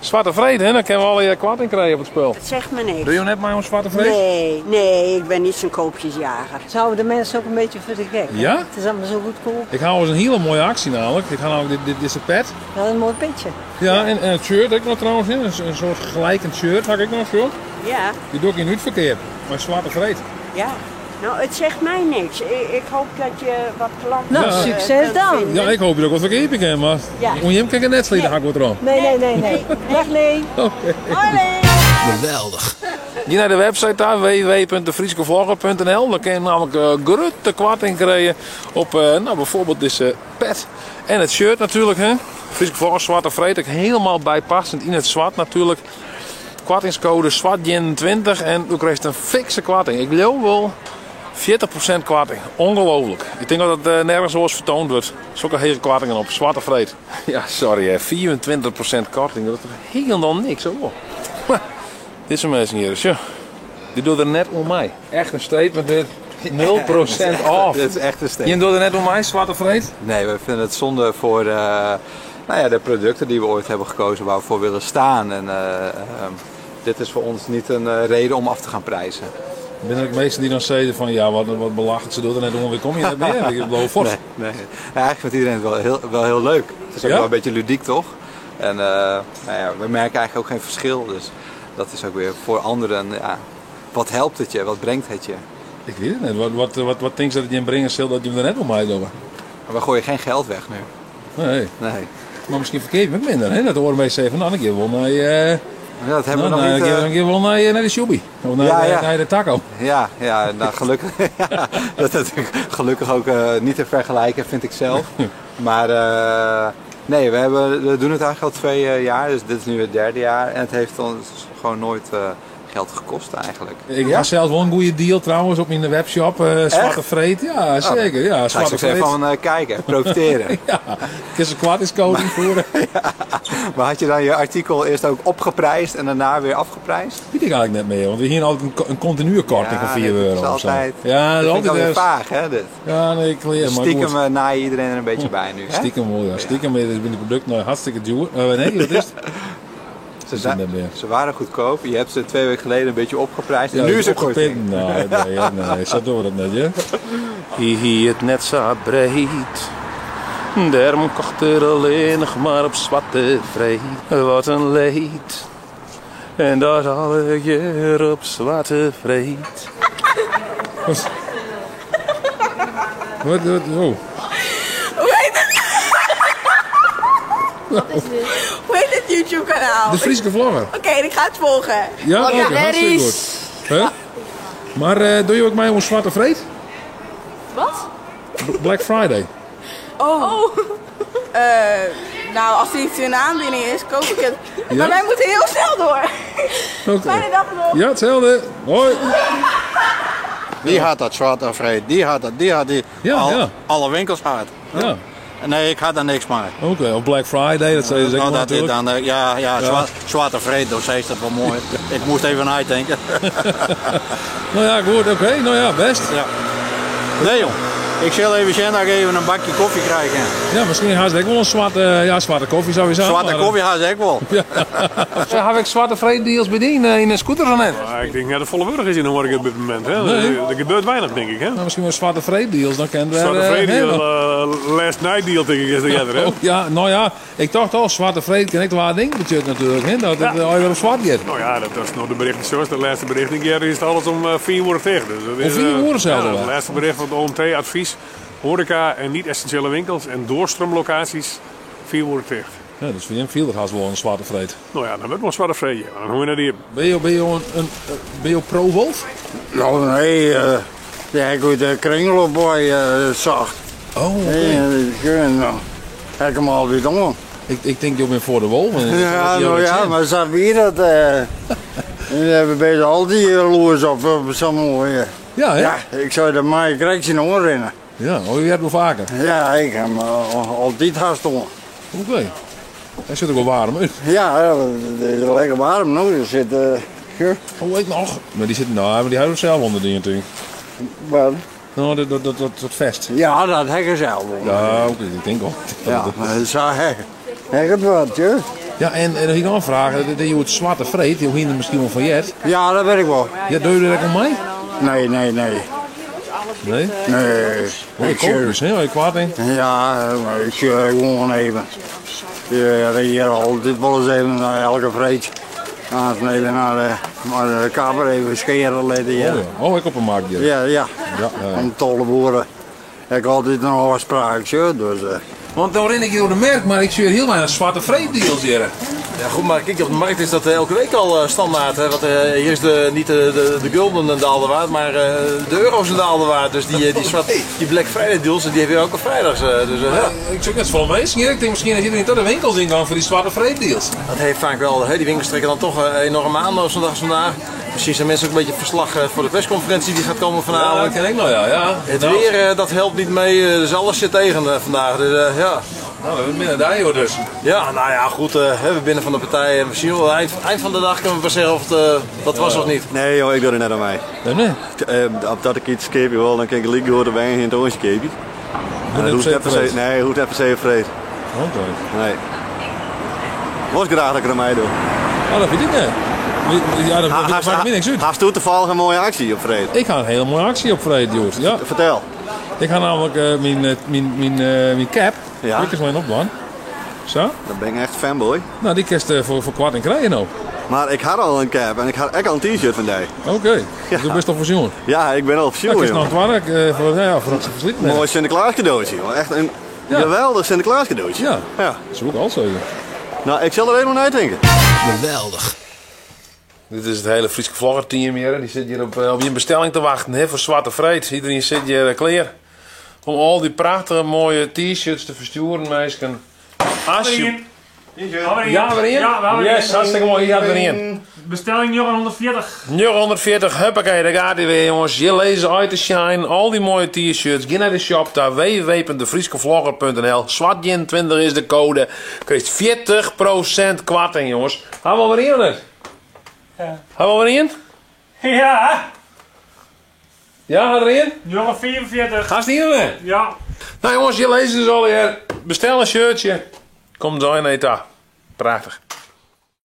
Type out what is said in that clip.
Swarte Freed, hè? Dan kinne we allegear koarting krije op it spul. Het zegt me niks. Doe je net mei oan Swarte Freed? Nee, nee, ik ben niet zo'n koopjesjager. Ze houden de mensen ook een beetje voor de gek. hè? Ja? Het is allemaal zo goedkoop. Ik hou eens een hele mooie actie namelijk. Ik ga namelijk dit, dit, pet. Dat is een mooi petje. Ja, en het shirt heb ik nog trouwens. Hè. Een soort gelijkend shirt had ik nog zo. Ja, Die doe ik in het verkeer. Maar Zwarte Freed. ja. Nou, het zegt mij niks. Ik hoop dat je wat klanten... Nou, Ja. succes kunt dan. vinden. Ja, ik hoop dat ik wat verkeerd kan, maar Ja. om je hem kan ik net slieden, hak wat erop. Nee, nee, nee, nee. Dag Lee. Hoi! Geweldig. Ga naar de website daar, www.defrieskevlogger.nl. Dan kun je namelijk grote korting krijgen op nou, bijvoorbeeld deze pet en het shirt natuurlijk. Hè. Frieske Vlogger, Zwarte Vreet, ook helemaal bijpassend in het zwart natuurlijk. Kortingscode ZWARTJIN20 en u krijgt een fikse korting. Ik geloof wel 40% korting. Ongelooflijk. Ik denk dat het nergens zoals vertoond wordt. Zulke hele kortingen op. Zwarte Vreet. Ja, sorry hè. 24% korting. Dat is toch helemaal niks hoor. Dit zijn mensen hier, dus ja. Die doet er net om mij. Echt een statement dit. 0% off. Dit is echt een statement. Je doet er net om mij, Zwarte Vreet? Nee, we vinden het zonde voor nou ja, de producten die we ooit hebben gekozen, waar we voor willen staan. En dit is voor ons niet een reden om af te gaan prijzen. Ben er ook mensen die dan zeiden van ja, wat belachelijk, ze doet er net om, weer kom je net meer. Ik beloof fors. Nee, nee. Ja, eigenlijk vindt iedereen het wel heel leuk. Het is ook Ja? wel een beetje ludiek, toch? En nou ja, we merken eigenlijk ook geen verschil. Dus dat is ook weer voor anderen, ja, wat helpt het je? Wat brengt het je? Ik weet het niet. Wat denk je dat het je in brengen zal dat je hem er net om mij doet? Maar we gooien geen geld weg nu. Nee. Nee. Maar misschien verkeerd met minder, hè? Dat horen mensen even. Nou, dan keer wel naar je, Ja, dat hebben we nou, nog niet. Dan keer wel naar de Sjoebie. Of Ja, ja. naar de taco. Ja, ja, nou gelukkig, ja, dat is natuurlijk gelukkig ook niet te vergelijken, vind ik zelf. Maar nee, we doen het eigenlijk al 2 jaar, dus dit is nu het 3e jaar. En het heeft ons gewoon nooit geld gekost eigenlijk. Ik Ja? had zelf wel een goede deal trouwens op mijn webshop. Zwarte Echt? Vreet, ja Oh, zeker. Ja, ga ik Zwarte straks even Vreet. van kijken, profiteren. Ja, ik is een kwartingscode invoeren. Ja. Maar had je dan je artikel eerst ook opgeprijsd en daarna weer afgeprijsd? Weet ik eigenlijk net meer, want we hier altijd een continue korting Ja, van 4 dat is euro of zo. altijd. Ja, dat is Dat vind ik altijd alweer ergens. vaag, hè, dit. Ja, nee, ik leer, maar Stiekem, goed. naai je iedereen er een beetje bij nu, hè? Stiekem wel, ja. Stiekem is het product nou hartstikke duur. Nee, wat is het? Ze Is het net meer. waren goedkoop. Je hebt ze 2 weken geleden een beetje opgeprijsd. En Ja, nu is het opgepit. korting. Nee, nee, nee, zo doen we dat net, hè? Hier het net zo breed. Daarom kocht er alleen nog maar op zwarte vreed. Wat een leed. En dat alle jaar op zwarte vreed. Wat? Wat, wat, oh. Hoe heet het? Wat is dit? Hoe heet het YouTube-kanaal? De Frieske Vlogger. Oké, ik ga het volgen. Ja, Oké, oké, hartstikke goed. Huh? Maar doe je ook mee om Zwarte Vreed? Wat? Black Friday. Oh. Nou, als er iets in de aanbieding is, koop ik het. Ja? Maar wij moeten heel snel door. Oké. Fijne dag nog. Ja, hetzelfde. Hoi. Die had dat Zwarte Vreed, die had dat, die had die. Ja, ja. Alle winkels had. Ja. Nee, ik had daar niks mee. Oké, of Black Friday, dat zei je zeker Nou, wel dat is natuurlijk. dan, ja, ja, Ja. Zwarte Vreed, dan zei ze dat wel mooi. Ik moest even uitdenken. Nou ja, goed, oké, nou ja, best. Ja. Nee joh, ik zal even zien dat ik even een bakje koffie krijg. Hè. Ja, misschien haast ik wel een zwarte koffie sowieso. Zwarte maar, koffie haast ik wel. Ja. Ja, heb ik zwarte vreeddeals bediend in een scooter van net? Ja, ik denk dat het volle burger is in de morgen op dit moment. Hè. Nee. Er gebeurt weinig, denk ik. Hè? Nou, misschien wel zwarte vreeddeals, dan kan Zwarte vreeddeal, last night deal, denk ik, is de eerder, hè? Oh, ja, nou ja, ik dacht al, zwarte vreed kan ik wel ding natuurlijk, hè? Dat het weer op zwart gaat. Nou ja, dat is nog de bericht zoals de laatste bericht. Ik is het alles om 4 uur tegen. Dus dat Om is, 4 uur zelfs ja, al, het hè? laatste bericht van het OMT-advies. Horeca en niet-essentiële winkels en doorstroomlocaties 4 uur dicht. Ja, dus voor hem viel dat haast wel een zwarte vreed. Nou ja, dan wordt wel zwarte vreed. Ja. Dan hoor je naar die. Ben je pro-wolf? Nou nee, ja, ik uit de kringloopboy zacht. Oh, oké. Ja, nou, heb ik hem altijd om. Ik denk, je bent voor de wolf. En Ja, dat nou is ja, zin. maar zag wie dat? En we hebben bijna al die loers op zo'n mooie. Ja, hè? Ja, ik zou de maar krijg zien oorrennen. Ja, oh, je hebt wel vaker. Ja, ik heb hem altijd haast om. Oké. Hij zit ook wel warm uit. Ja, ja, het is lekker warm nu. Er zit, ja. Oh, ik nog. Maar die zit, nou, maar die houden zelf onder die natuurlijk. Wat? Nou, dat vest. Ja, dat heb ik zelf onder. Ja, oké, ik denk al. Ja, maar zo heb ik het wat, hè. Ja, en dan hie ik noch in fraach. Dit is hjoed Swarte Freed, jo hiene der miskien wol fan heard. Ja, dat wit ik wol. Ja, dogge jo der ek oan mei? Nee, nee, nee. Nee? Nee. Oh, ik koop dus, hè, koarting. Ja, maar ik sjoch gewoan even. Ja, hier altyd wol ris even, elke freed. Aanst even nei de, nei de kapper even skeare litte. Ja. Oh, ja. Oh, ek op 'e markt hjir. Ja, ja. Ja, ja, ja. Om 12 oere. Ik altyd in ôfspraak, sjoch, dus. Want dan rin ik hjir oer de merk, mar ik sjoch hiel weinich Swarte Freed deals hjir. Ja goed, maar kijk, op de markt is dat elke week al standaard. Hè? Want hier is de, niet de, de, de gulden een daalder waard, maar de euro's een daalder waard. Dus die, die, zwart, die Black Friday deals, die hebben we elke vrijdag. Dus, ja. Ik zoek net vol mensen hier. Ik denk misschien dat iedereen tot de winkels ingaan voor die Zwarte Freed deals. Dat heeft vaak wel, hè? Die winkels trekken dan toch enorm aan op zo'n dag als vandaag. Misschien zijn mensen ook een beetje verslag voor de persconferentie die gaat komen vanavond. Ja, dat ken ik nog, ja. ja. Het Nou, weer, dat helpt niet mee, dus alles zit tegen vandaag. Dus, ja. Nou, we hebben minder daar, joh, dus. Ja, nou ja, goed. We binnen van de partij. En we zien wel, eind, eind van de dag kunnen we pas zeggen of het wat was of niet. Nee joh, ik doe er net aan mij. Nee, nee. Op dat ik iets keepje wil, dan kan ik liek door de wijn in het oortje keepje. net hoeft per se net per se, vreed. nee, hoeft net per se vreed. Oké. Nee. Was graag dat ik er aan mij doe. Oh, dat weet ik niet. Ja, dat, dat maakt me niks uit. Haast toe toevallig een mooie actie op vreed. Ik ga een hele mooie actie op vreed, Joert. Ja. Vertel. Ik ga namelijk mijn cap, Ja. ik eens alleen opdoen. Zo. Dan ben ik echt fanboy. Nou, die kerst voor kwart en krijgen nou. Maar ik had al een cap en ik had ook al een t-shirt van die. Oké, dus du bist al voorzien. Ja, ik ben al op Ja, ik is jongen. nog het werk voor, ja, voor het versliet. Mooi Sinterklaas cadeautje, jongen. Echt een Ja. geweldig Sinterklaas cadeautje. Ja. ja. Dat is ook al zo. Nou, ik zal er even naar denken. Geweldig. Dit is het hele Friese vloggerteam hier. Die zit hier op je bestelling te wachten hè, voor Zwarte Vreed. Iedereen zit hier klaar om al die prachtige mooie t-shirts te versturen, meisjes. Alsje. Ja, weer in? Ja, we hebben Yes, er hartstikke mooi. Hier gaat weer in. Bestelling 940. 940, huppakee, daar gaat hij weer jongens. Je leest uit de shine, al die mooie t-shirts. Ga naar de shop daar, www.defrieskevlogger.nl. Zwartjin20 is de code. Krijgt 40% korting jongens. Gaan we weer in of niet? Ja. Gaan we weer in? Ja, Ja, gaat er in? 944. Ga ze niet in? Ja. Nou jongens, je leest dus al hier. Bestel een shirtje. Komt zo in daar. Prachtig.